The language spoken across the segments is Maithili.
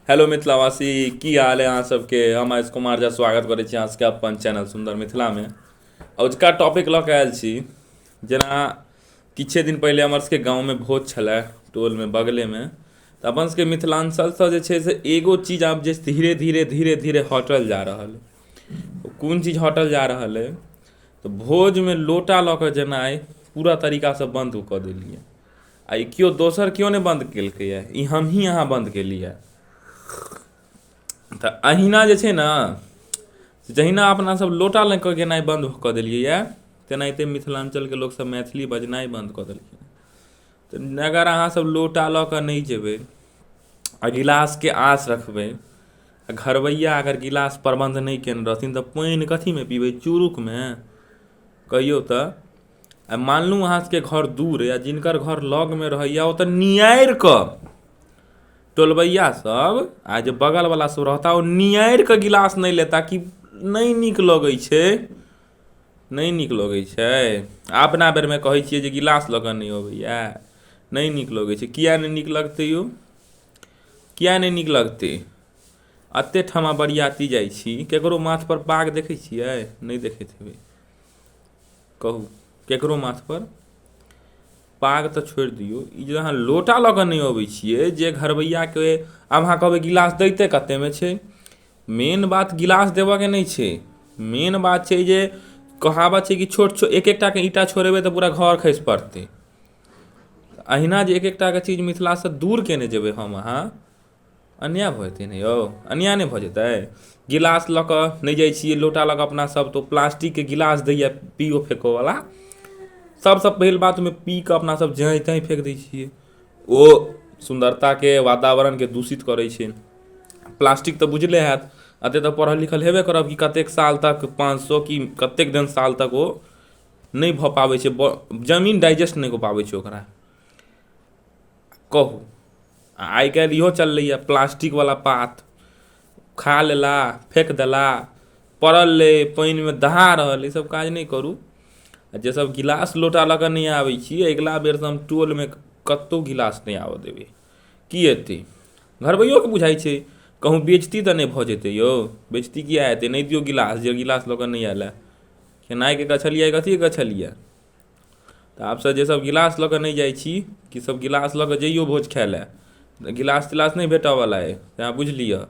हेलो मिथिलावासी, की हाल है अहाँ सबके? हम आयुष कुमार झा स्वागत करै छी अहाँ सबके अपन चैनल सुन्दर मिथिलामे। अजुका टॉपिक लऽ कऽ आयल छी, जेना किछे दिन पहिले हमर सबके गाँवमे भोज छलै, टोलमे बगलेमे। तऽ अपन सबके मिथिलाञ्चलसँ जे छै से एगो चीज आब जे धीरे धीरे धीरे धीरे हटल जा रहल अइ। कोन चीज हटल जा रहल अइ? तऽ भोजमे लोटा लऽ कऽ जेनाइ पूरा तरीकासँ बन्द कऽ देलियै। आ ई केओ दोसर केओ नहि बन्द केलकैए, ई हमहीँ अहाँ बन्द केलियै। तऽ अहिना जे छै ने, जहिना अपना सब लोटा लऽ कऽ गेनाइ बन्द कऽ देलियैए, तेनाहिते मिथिलाञ्चलके लोकसब मैथिली बजनाइ बन्द कऽ देलखिन। तऽ अगर अहाँसब लोटा लऽ कऽ नहि जेबै आ गिलासके आस रखबै, आ घरबैआ अगर गिलास प्रबन्ध नहि केने रहथिन तऽ पानि कथीमे पीबै? चुरुकमे? कहियौ तऽ। आ मानलहुँ अहाँ सबके घर दूर अइ, आ जिनकर घर लगमे रहैए ओ तऽ निआरि कऽ टोलबैआ सब आ जे बगलवला सब रहता ओ निआरि कऽ गिलास नहि लेता कि नहि नीक लगै छै, नहि नीक लगै छै। अपना बेरमे कहै छियै जे गिलास लऽ कऽ नहि अबैए, नहि नीक लगै छै। किया नहि नीक लगतै यौ? किया नहि नीक लगतै? एते ठमा बरियाती जाइ छी, ककरो माथपर पाग देखै छियै? नहि देखैत हेबै। कहू, ककरो माथपर पाग तऽ छोड़ि दियौ, ई जे अहाँ लोटा लऽ कऽ नहि अबै छियै जे घरबैआके। आब अहाँ कहबै गिलास दैते कतेकमे छै? मेन बात गिलास देबयके नहि छै, मेन बात छै जे कहावत छै कि छोट छोट एक एकटाके ईंटा छोड़ेबै तऽ पूरा घर खसि पड़तै। अहिना जे एक एकटाके चीज मिथिलासँ दूर केने जेबै हम अहाँ, अन्याय भऽ जेतै ने यौ? अन्याय नहि भऽ जेतै? गिलास लऽ कऽ नहि जाइ छियै लोटा लऽ कऽ अपना सब, तऽ प्लास्टिकके गिलास दैए पिओ फेकऽवला। सबसँ पहिल बात, ओहिमे पी कऽ अपना सब जाँइ ताँइ फेक दै छियै। ओ सुन्दरताके वातावरणके दूषित करै छै। प्लास्टिक तऽ बुझले हैत, एतेक तऽ पढ़ल लिखल हेबे करब कि कतेक साल तक, 500 कि कतेक दिन साल तक ओ नहि भऽ पाबै छै, जमीन डाइजेस्ट नहि कऽ पाबै छै ओकरा। कहू, आ आइ काल्हि इहो चललैए प्लास्टिकवला पात, खा लेला, फेक देला, पड़ल अइ पानिमे दहा रहल। ईसभ काज नहि करू। आ जे सब गिलास लोटा लऽ कऽ नहि आबै छी, अगिला बेरसँ हम टोलमे कतहु गिलास नहि आबऽ देबै। की हेतै? घरबैओके बुझाइ छै कहूँ बेजती तऽ नहि भऽ जेतै यौ? बेजती किया हेतै? नहि दियौ गिलास जे गिलास लऽ कऽ नहि आयल हए। खेनाइके गछलियै, कथीके गछलियै? तऽ आबसँ जे सब गिलास लऽ कऽ नहि जाइ छी कि सब गिलास लऽ कऽ जइयौ भोज खाइ लए, गिलास तिलास नहि भेटऽवला अइ, अहाँ बुझि लिअ।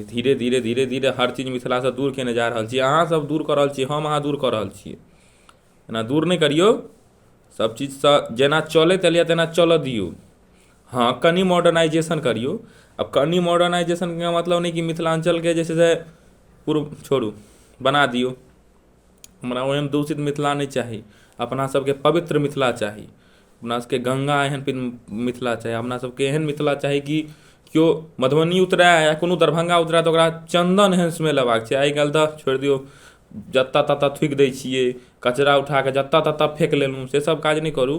धीरे धीरे धीरे धीरे हर चीज मिथिलासँ दूर केने जा रहल छी। अहाँसब दूर कऽ रहल छी, हम अहाँ दूर कऽ रहल छियै। एना दूर नहि करियौ। सब चीजसँ जेना चलैत एलैए तेना चलऽ दियौ। हँ, कनि मॉडर्नाइजेशन करियौ। आब कनि मॉडर्नाइजेशनके मतलब नहि कि मिथिलाञ्चलके जे छै से पूर्व छोड़ू बना दियौ। हमरा ओहन दूषित मिथिला नहि चाही। अपना सबके पवित्र मिथिला चाही, अपना सबके गङ्गा एहन मिथिला चाही। अपना सबके एहन मिथिला चाही कि केओ मधुबनी उतरै या कोनो दरभङ्गा उतरै तऽ ओकरा चन्दन एहन स्मेल अयबाक चाही। आइ काल्हि तऽ छोड़ि दियौ, जतऽ ततऽ थुकि दै छियै, कचरा उठाकऽ जतऽ ततऽ फेक लेलहुँ। से सब काज नहि करू।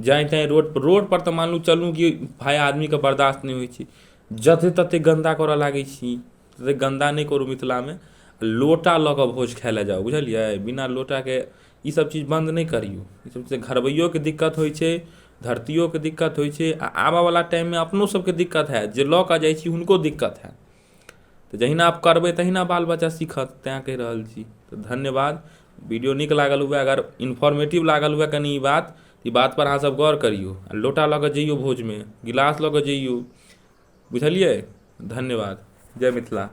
जाँइ ताँइ रोड रोडपर तऽ मानू चलू कि भाय आदमीके बर्दाश्त नहि होइ छै, जते तते गन्दा करऽ लागै छी। ततेक गन्दा नहि करू मिथिलामे। लोटा लऽ कऽ भोज खाइ लए जाउ, बुझलियै? बिना लोटाके ईसब चीज बन्द नहि करियौ। ईसब चीजसँ घरबैओके दिक्कत होइ छै, धरतिओके दिक्कत होइ छै, आ आबऽवला टाइममे अपनो सबके दिक्कत हैत, जे लऽ कऽ जाइ छी हुनको दिक्कत हैत। तऽ जहिना आब करबै तहिना बाल बच्चा सीखत, तैँ कहि रहल छी। तऽ धन्यवाद। वीडियो नीक लागल हुए, अगर इन्फॉर्मेटिव लागल हुए कनि ई बात, ई बातपर अहाँसब गौर करियौ आ लोटा लऽ कऽ जइयौ भोजमे, गिलास लऽ कऽ जइयौ, बुझलियै? धन्यवाद, जय मिथिला।